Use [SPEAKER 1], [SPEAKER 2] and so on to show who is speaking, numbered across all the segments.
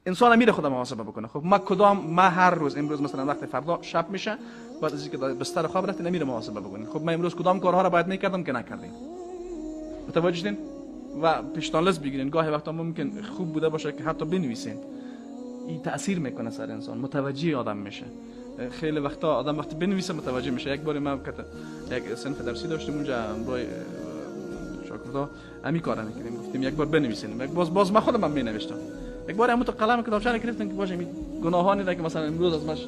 [SPEAKER 1] انسان میره خود محاسبه بکنه. خب ما کدام، ما هر روز امروز مثلا وقت فردا شب میشه، بعد از اینکه بستر خواب رفتین نمیره محاسبه بکنین. خب ما امروز کدام کارها را باید میکردم که نکردیم؟ متوجه شدین؟ و پیشتالس بگیرین. گاهی وقتا ممکن خوب بوده باشه که حتی بنویسین. این تاثیر میکنه سر انسان، متوجه آدم میشه. خیلی وقتا آدم وقتی بنویسه متوجه میشه. یک بار ما یک صنف درسی داشتیم اونجا برای شاگردا امی کارا میکردیم، گفتیم یک بار بنویسین. یک باز من خودم مینوشتم. یک بار همون تو قلم کتابچه گرفتم که باشه گناهانی که مثلا امروز از مش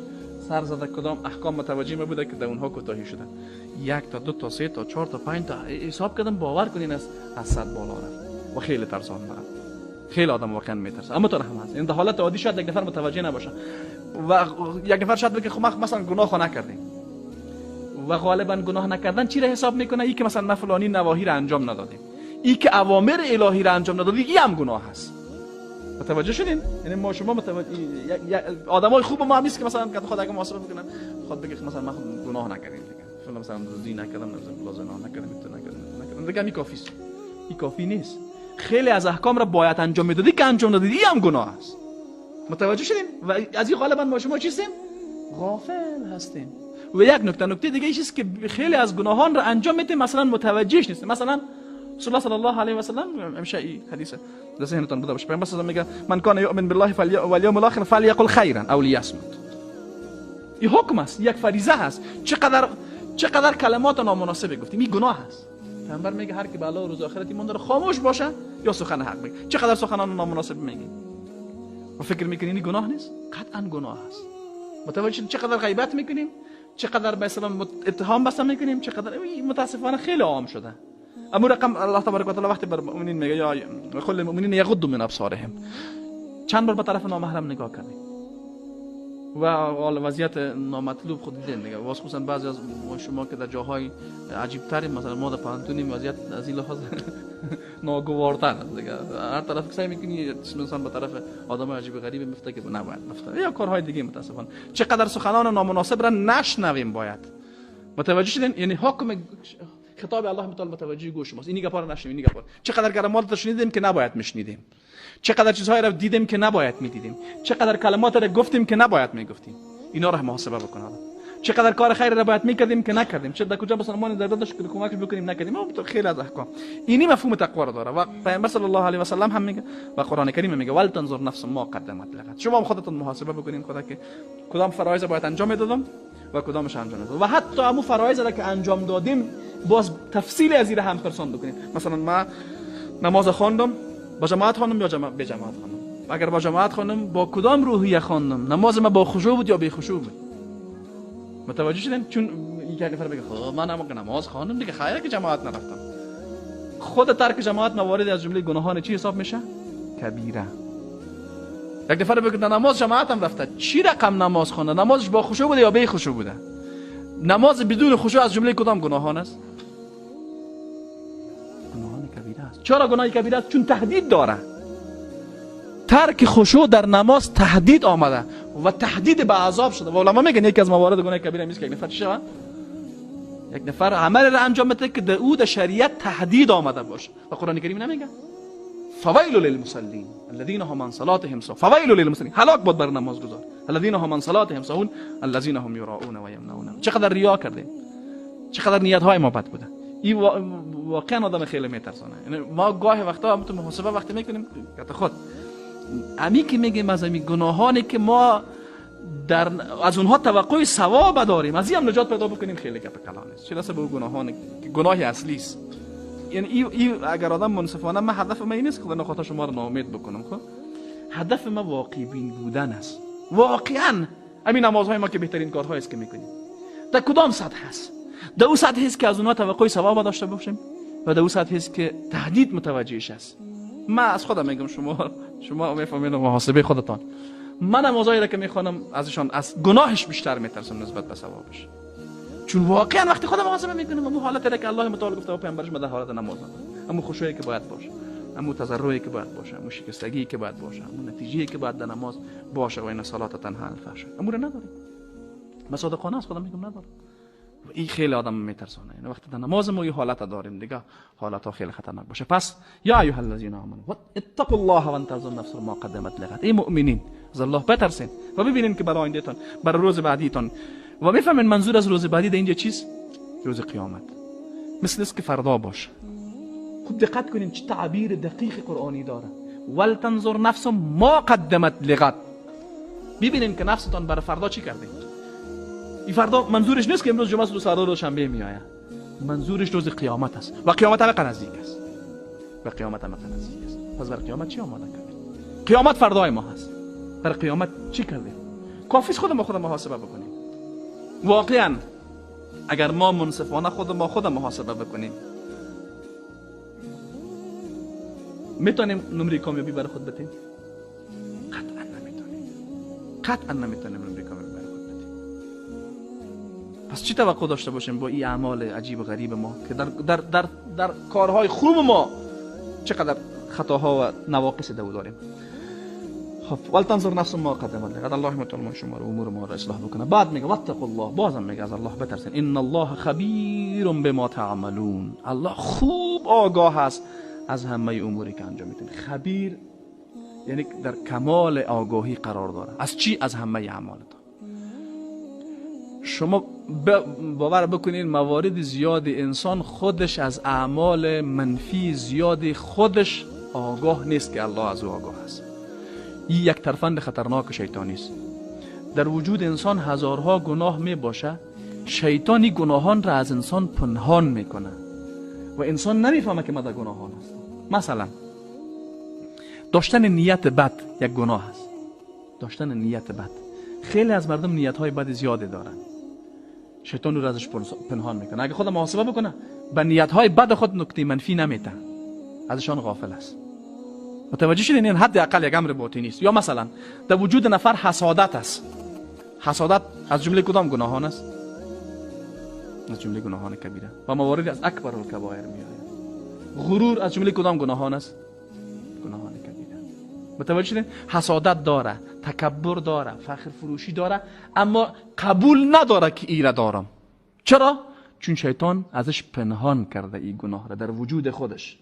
[SPEAKER 1] سر زده، کدام احکام متوجه ما بوده که در اونها کوتاهی شده. 1 تا 2 تا 3 تا 4 تا 5 تا حساب کردم، باور کنین از 100 بالا رفت و خیلی ترسان برم. خیلی آدم واقعا میترسه. اما تو هم هست این در حالت عادی شاید یک نفر متوجه نباشه و یک نفر شاید بگه خب ما مثلا گناه نکردیم، و غالبا گناه نکردن چی را حساب میکنه؟ ای که مثلا ما فلانی نواهی را انجام ندادیم، ای که اوامر الهی را انجام ندادیم، این هم گناه هست. متوجه شدین؟ یعنی ما شما متوجه آدمای خوب ما هم نیست که مثلا که خود اگه محاسبه بکنن خود بگه مثلا ما خود گناه نکردیم دیگه، فلان مثلا دزدی نکردم، مثلا زنا نکردم، تو نکردم، دیگه این کافی است. این کافی نیست. خیلی از احکام را باید انجام میدادی که انجام ندادی، این هم گناه است. متوجه شدین؟ و از این غالبا ما شما چیستیم؟ غافل هستیم. و یک نکته دیگه این چیز که خیلی از گناهان را انجام میدیم مثلا متوجهش نیستیم. مثلا رسول الله صلی الله علیه و سلم همیشه این حدیث در ذهنتون بوده باشه، پیامبر صلی میگه من کان یؤمن بالله والیوم الاخر فلیقل خیرا او لیصمت. این حکم است، یک فریضه هست. چقدر کلمات نامناسب گفتیم، این گناه است. پیامبر میگه هر کی به الله و روز آخرت ایمان داره خاموش باشه یا سخن حق بگه. چقدر سخنان نامناسب میگیم و فکر میکنین این گناه نیست؟ قطعا گناه است. متوجه چقدر غیبت میکنیم، چقدر به اصطلاح اتهام بسته میکنیم، چقدر متاسفانه خیلی عام شده. امو رقم الله تبارک و تعالی وقتی بر مؤمنین میگه یا کل المؤمنین یغضوا من ابصارهم، چند بار به طرف نامحرم نگاه کردیم و وضعیت نامطلوب خود دیدین دیگه. خصوصا بعضی از شما که در جاهای عجیب ترین، مثلا ما در پانتونیم وضعیت از این لحاظ ناگوارتر است دیگه. هر طرف که سعی میکنی انسان به طرف آدم عجیب غریب میفته که نباید بفته یا کارهای دیگه. متاسفانه چقدر سخنان نامناسب را نشنویم باید. متوجه شدین؟ یعنی حکم خطاب الله متعال متوجه گوش ماست. اینی گپا رو نشنویم، اینی گپا. چقدر کلمات رو شنیدیم که نباید میشنیدیم، چقدر چیزهایی رو دیدیم که نباید میدیدیم، چقدر کلمات رو گفتیم که نباید میگفتیم. اینا رو محاسبه بکنه. چقدر کار خیر رو باید میکردیم که نکردیم، چه در کجا مسلمان در داشت که کمکش بکنیم نکردیم. ما خیلی از احکام اینی مفهوم تقوا رو داره. و پیامبر صلی الله علیه و سلم هم میگه و قرآن کریم میگه ول تنظر نفس ما قدمت لغد. شما هم خودتون محاسبه بکنین خدا که کدام فرایض باید انجام میدادم و کدامش انجام ندادم، و حتی همون فرایض را که انجام دادیم باز تفصیل از این هم پرسان بکنیم. مثلا ما نماز خواندم با جماعت خواندم یا به جماعت خواندم؟ اگر با جماعت خواندم با کدام روحیه خواندم؟ نماز ما با خشوع بود یا بی خشوع بود؟ متوجه شدین؟ چون یک نفر بگه خب من هم نماز خواندم دیگه خیره که جماعت نرفتم. خود ترک جماعت موارد از جمله گناهان چی حساب میشه؟ کبیره. یک نفر بگه نماز جماعت هم رفته، چی رقم نماز خوانده؟ نمازش با خشوع بوده یا بی خشوع بوده؟ نماز بدون خشوع از جمله کدام گناهان است؟ گناهان کبیره است. چرا گناه کبیره است؟ چون تهدید داره. ترک خشوع در نماز تهدید آمده و تهدید به عذاب شده. و علما میگن یکی از موارد گناه کبیره است که یک نفر چی شود؟ یک نفر عمل را انجام بده که در او در شریعت تهدید آمده باشه. و قرآن کریم نمیگه فویل للمصلین الذين هم عن صلاتهم ساهون. فویل للمصلین، هلاک باد بر نمازگزار، الذين هم عن صلاتهم ساهون الذين هم یراؤون و یمنعون. چقدر ریا کردیم، چقدر نیت های ما بد بوده. این واقعا آدم خیلی میترسانه. یعنی ما گاهی وقتا هم تو محاسبه وقتی میکنیم که خود امی که میگیم از امی گناهانی که ما در از اونها توقع ثواب داریم از این هم نجات پیدا بکنیم خیلی گپ کلان است. چه رسه به گناهان که گناه اصلی است. یعنی ای اگر آدم منصفانه، من هدف من این نیست که خدا نخواسته شما رو ناامید بکنم، خب هدف من واقع بین بودن است. واقعا همین نمازهای ما که بهترین کارهایی است که میکنیم در کدام سطح هست؟ در اون سطح است که از اونها توقع ثواب داشته باشیم و در اون سطح است که تهدید متوجهش است. من از خودم میگم، شما میفهمید محاسبه خودتان. من نمازهایی را که میخوانم ازشان از گناهش بیشتر میترسم نسبت به ثوابش، چون واقعا وقتی خودم محاسبه میکنم اون حالت را که الله متعال گفته و پیامبرش، ما در حالت نماز ندارم. همون خشوعی که باید باشه، همون تضرعی که باید باشه، همون شکستگی که باید باشه، همون نتیجه‌ای که باید در نماز باشه و این صلات تنها عن الفحشاء، همون را نداریم. من صادقانه از خودم میگم ندارم. و این خیلی آدم میترسانه. یعنی وقتی در نماز ما این حالت داریم دیگه، حالت ها خیلی خطرناک باشه. پس یا ایها الذین آمنوا اتقوا الله وانتظر نفس ما قدمت لغد. ای مؤمنین از الله بترسین و ببینین که برای آیندهتان، برای روز بعدیتان. و میفهمین منظور از روز بعدی در اینجا چیست؟ روز قیامت. مثل است که فردا باشه. خوب دقت کنین چه تعبیر دقیق قرآنی داره. ولتنظر نفس ما قدمت لغد. ببینین که نفستان برای فردا چی کرده. این فردا منظورش نیست که امروز جمعه است و فردا روز شنبه میآید. منظورش روز قیامت است و قیامت هم نزدیک است. و قیامت هم نزدیک است. پس برای قیامت چی آماده کردیم؟ قیامت فردای ما هست. برای قیامت چی کردیم؟ کافیست خود ما خود محاسبه بکنیم. واقعا اگر ما منصفانه خود ما خود محاسبه بکنیم، میتونیم نمره کامیابی برای خود بدیم؟ قطعا نمیتونیم. قطعا نمیتونیم نمره کامیابی برای خود بدیم. پس چی توقع داشته باشیم با این اعمال عجیب و غریب ما که در در در در کارهای خوب ما چقدر خطاها و نواقص دو داریم؟ خب ولتنظر نفس ما قدمت لغد. الله متعال شما رو امور ما رو اصلاح بکنه. بعد میگه واتقوا الله، بازم میگه از الله بترسین. ان الله خبیر بما تعملون. الله خوب آگاه است از همه اموری که انجام میدین. خبیر یعنی در کمال آگاهی قرار داره. از چی؟ از همه اعمالتان. شما باور بکنین موارد زیاد انسان خودش از اعمال منفی زیاد خودش آگاه نیست که الله از او آگاه است. این یک ترفند خطرناک شیطانی است. در وجود انسان هزارها گناه می باشه، شیطانی گناهان را از انسان پنهان میکنه و انسان نمیفهمه که ما در گناهان هستم. مثلا داشتن نیت بد یک گناه است. داشتن نیت بد، خیلی از مردم نیت های بد زیادی دارن، شیطان رو ازش پنهان میکنه. اگه خود محاسبه بکنه به نیت های بد خود نکته منفی نمیته، ازشان غافل است. متوجه شدین؟ این حد اقل یک امر باطنی است. یا مثلا در وجود نفر حسادت است. حسادت از جمله کدام گناهان است؟ از جمله گناهان کبیره و مواردی از اکبر الکبایر می آید. غرور از جمله کدام گناهان است؟ گناهان کبیره. متوجه شدین؟ حسادت داره، تکبر داره، فخر فروشی داره، اما قبول نداره که ایره دارم. چرا؟ چون شیطان ازش پنهان کرده این گناه را در وجود خودش.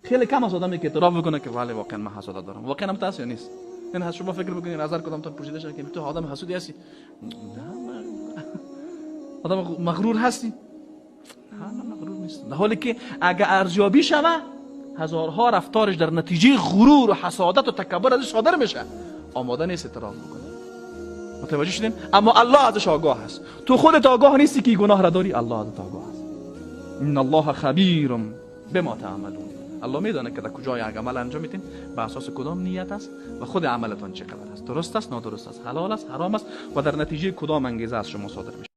[SPEAKER 1] خیلی کم از آدمی که اعتراف بکنه که ولی واقعا من حسادت دارم. واقعا هم تاثیر نیست. این هست شما فکر بکنید نظر کدام تا پوشیده شده که تو آدم حسودی هستی؟ نه، آدم مغرور هستی؟ نه، من مغرور نیستم. در حالی که اگه ارزیابی شوه هزارها رفتارش در نتیجه غرور و حسادت و تکبر ازش صادر میشه، آماده نیست اعتراف بکنه. متوجه شدین؟ اما الله ازش آگاه است. تو خودت آگاه نیستی که گناه را داری، الله ازت آگاه است. ان الله خبیر بما تعملون. الله میدانه که در کجای عمل انجام میدین، به اساس کدام نیت است و خود عملتان چقدر است، درست است، نادرست است، حلال است، حرام است و در نتیجه کدام انگیزه از شما صادر میشه.